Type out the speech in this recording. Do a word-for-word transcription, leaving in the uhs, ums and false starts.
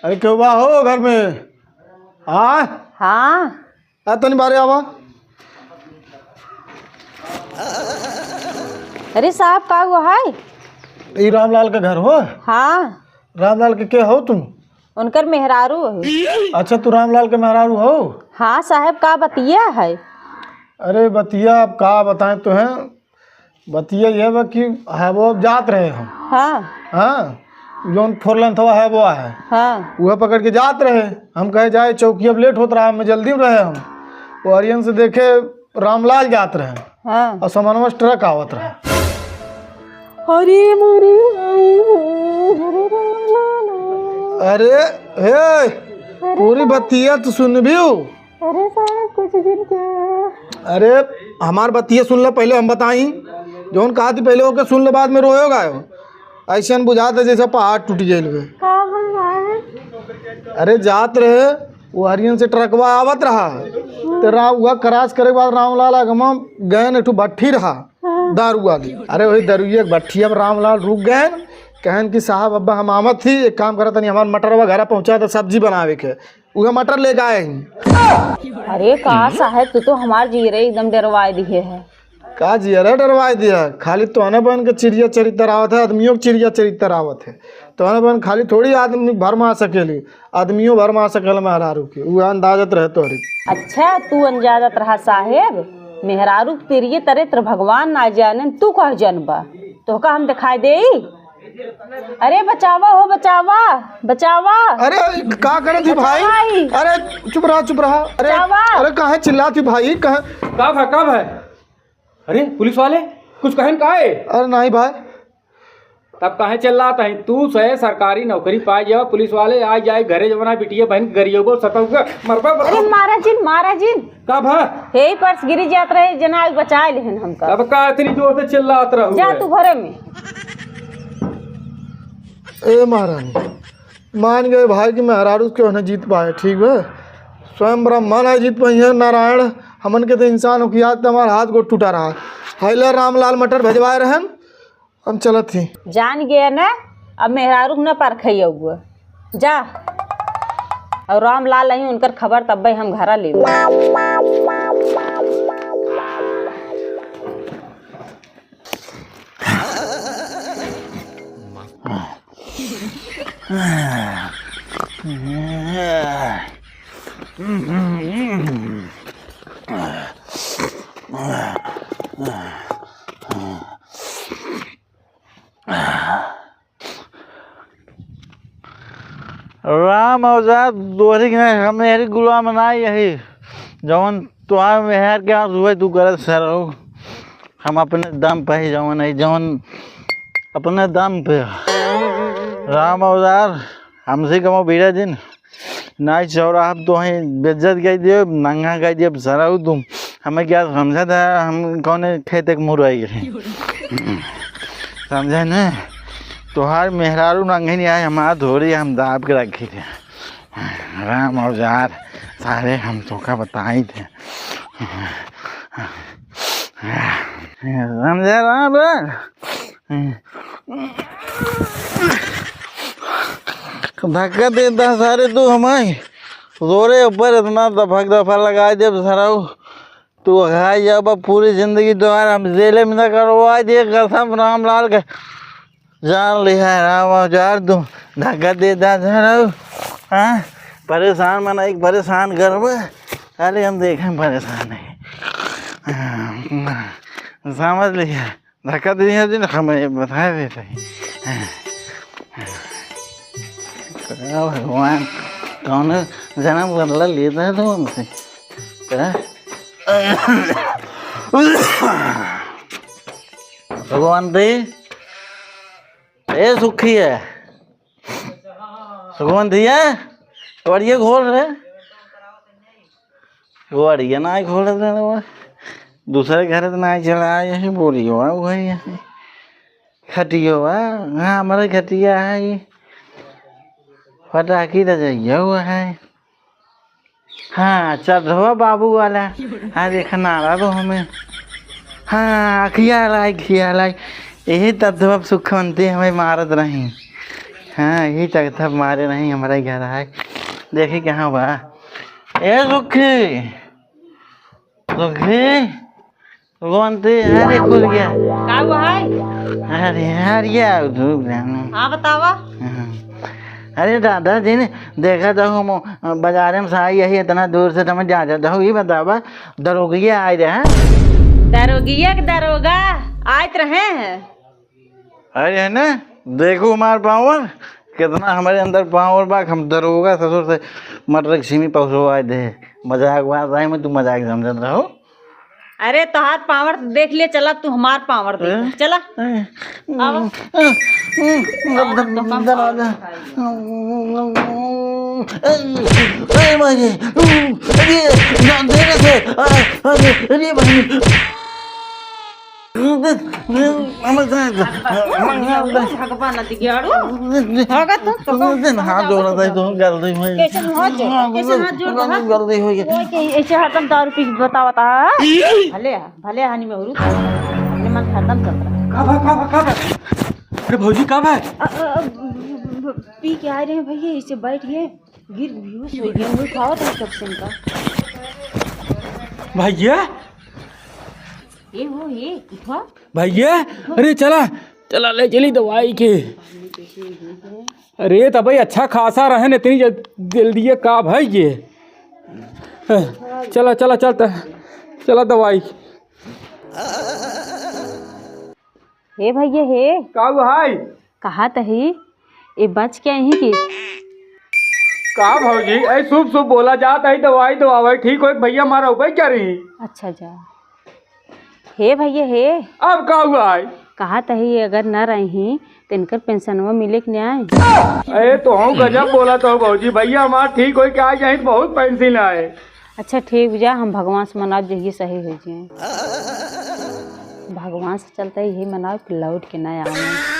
अरे, केहू बा हो घर में? हाँ? हाँ। आ, तनी बारे आवा। अरे साहब, का हुआ है? ई रामलाल के घर हो? हाँ। रामलाल के के हो तुम? उनकर मेहरारू हो। अच्छा, तू रामलाल के मेहरारू हो? हाँ साहब, का बतिया है? अरे बतिया, अब का बताएं तोहें, बतिया ये बा कि है वो, अब जात रहे हम। हाँ। हाँ, जौन फोर लेन थवा है वो है। हाँ। वह पकड़ के जात रहे। हम कहे जाए चौकी, अब लेट होत रहा, हमें जल्दी में रहे हम। वो हरियन से देखे रामलाल जात रहे। हाँ। और समनवा से ट्रक आवत रहे। अरे मोरे। अरे, हे, पूरी बतिया तू सुनबियो। अरे साहब, कुछ दिन क्या? अरे, हमार बतिया सुन लो, पहले हम बताई। जौन कहा थी, पहले ओके सुन लो, बाद में रोयो गायो। ऐसे न बुझात है जैसे पहाड़ टूट गइल हुए। का भल भाई? अरे, जात रहे, वो हरियन से ट्रकवा आवत रहा। तो रा-, वह क्रॉस करे के बाद रामलाल आगमा गए न, एक ठो भट्ठी रहा, हाँ। दारू वाली। अरे, वही दारुए के भट्ठी, अब रामलाल रुक गए न, कहन कि साहब, अब हम आवत ही, एक काम करत तनी, हमार मटरवा घरा पहुँचा दे, सब्जी बनावे के। उहे मटर लेके आए हैं। अरे का साहेब, तू तो हमार जियरे एकदम डरवाए दिहे है। का जियरे डरवाए दिया? खाली तोहने बहन के चिड़िया चरित्र आवत है, आदमियों के चिड़िया चरित्र आवत है। तोहने बहन खाली थोड़ी आदमी भरमा सकेली, आदमियों भरमा सकेल मेहरारू के। उ अंदाजत रहे तोहरी। अच्छा, तू अंदाजत रहा साहेब, मेहरारू के तिरिये तरित्र भगवान ना जाने, तू कह जनबा? तोहका हम दिखाई देई? अरे बचावा हो, बचावा, बचावा। अरे का करत ही भाई? बचावा ही। अरे चुप रहा, चुप रहा। अरे, बचावा। अरे काहे चिल्लात ही भाई? कहे का भा, का भा? अरे पुलिस वाले कुछ कहन का है? अरे नहीं भाई। तब काहे चिल्लात है? तू से सरकारी नौकरी पाए जावा, पुलिस वाले आ जाए घरे, जवना बिटिया बहन गरीबो सतौगा मरबा। अरे मारा जिन, मारा जिन। का भा? हे पर्स गिरी जात रहे, जना आग बचाए लेहन हमका। तब का इतनी जोर से चिल्लात रहू जा है? तू घरे में। ए महारानी, मान गए भाई कि मेहरारू के ओहने जीत पाए, ठीक बा? स्वयं ब्रह्मा ना जीत पाई है, नारायण हमन के तो इंसान हो कि आज तो हमार हाथ गोड़ टूटा रहा। हाइला रामलाल मटर भेजवाए रहन, हम चलत ही। जान गया ना, अब मेहरारू न परखई अउआ। जा, और रामलाल आई उनकर खबर तब्बे हम घरा लेबे। राम औजार दोहरी के नहीं, हम मेहरी गुलाम ना यही, जवन तोहार मेहर के हाथ हुए तू गलत सर हो। हम अपने दम पे ही जवन है, जवन अपने दम पे। राम औजार, हमसे कमो बीरा दिन, नाई चौरा, हम तो हैं बेइज्जत कइ दियो, नंगा कइ दियो, सराऊ तुम। हमें क्या समझा था, हम कौने खेत एक मुरई गए। समझे न? तोहार मेहरारू नंगे नहीं आए, हमारा धोरी हम दाब के रखी थे। राम औजार, सारे हम तोका बताई थे। समझे राम? धक्का देता सारे तू हमारे। तोरे ऊपर इतना दफक दफा लगाए देब सराऊ। तू खाई जाबा पूरी जिंदगी दोबारा हम जेले में न करवाए दे कसम रामलाल के। जान लिहा राम औजार तू धक्का देता सराऊ। हाँ, परेशान मना एक परेशान करबा। अरे हम देखें परेशान है। समझ लिहा। धक्का दे दिया जी ना, हमें बता देते हैं। का भगवान, कौन जन्म बदला लेता है तो हमसे? का? भगवान दे, ए सुखी है। सुखमन दिया, कबड़िया घोल रे। गोड़िया ना घोल दे रहा। दूसरे घर से ना चला आए हैं, बोलियो, आ वही है। खटियो, आ, हाँ, हमारे खटिया है ये। फटाकी तो जइया हुआ है। हाँ, चढ़वा बाबू वाला। हाँ, देखा नारा तो हमें। हाँ, खिया लाई, खिया लाई। यही तत्व सुखवंती हमें मारत रही। हाँ, यही तक था, मारे नहीं, हमारा ही घर है। देखी कहाँ बा। ए सुखी, सुखी, कौन थे? अरे, खुल गया। का हुआ है? अरे यार, ये आओ, रुक जाना। हाँ, बतावा। हाँ। अरे दादा जी ने देखा तो हम बाजारे में से आई, यही इतना दूर से तुम्हें जा जाता हो, ये बतावा, दरोगिया आए रहे हैं? दरोगिया के दरोगा आइत रहे हैं। अरे है ना, देखो हमार पावर, कितना हमारे अंदर पावर बा, हम दरोगा ससुर से मटर के सीमी पहुँचवा दे। मजाक बात है, मैं तू मजाक समझत रहो। अरे तोहार पावर देख लिए, चला तू हमार पावर देख, हैं? चला। हैं? आवा। हैं? हैं? आवा, तो हम दरवाजा। ए, ए, ए, भाई, अरे, ना, दे रहे थे। अरे, अरे, अरे, भाई। भगवान दिगाड़ू। भागा तो, तो कौन? हाथ जोड़ा था, तो गलती हुई। कैसे हाथ जोड़, कैसे हाथ जोड़ रहा? गलती हुई। वो के ऐसे हरदम दारू पी के बतावता है। भले, भले हानि में हुरू। अपने मन हरदम चल रहा। का बा, का बा, का बा? अरे भौजी, का बा? अ, अ, अ, पी के आए रहे भैया, इसे बैठ गए, गिर बेहोश हो गए, मुँह खावत है तब से इनका। भैया? ए हो, ए, उठा। भैया, अरे चला, चला ले चली दवाई के। अरे तबे अच्छा खासा रहे न, इतनी जल-, जल्दी ये का भाई ये। चला, चला, चल त-, चला दवाई। हे भैया हे। का हुआ है? कहा तही, ए बच के अही की? का भौजी, ऐ शुभ शुभ बोला जात है, दवाई दवावे, ठीक होई, भैया मारा उपाय क्या रही? अच्छा जा। हे भैया हे। अब का हुआ है? कहा तही अगर न रही तो इनकर पेंशनवा मिले कि नहीं? अरे तो हम गजब बोला तो भौजी, भैया हमार ठीक होई के आ जाए तो बहुत पेंशन आए। अच्छा ठीक बा, हम भगवान से मनाब जहिए सही हो जाए। भगवान से चलता है यही मनाब कि लौट के ना आवे।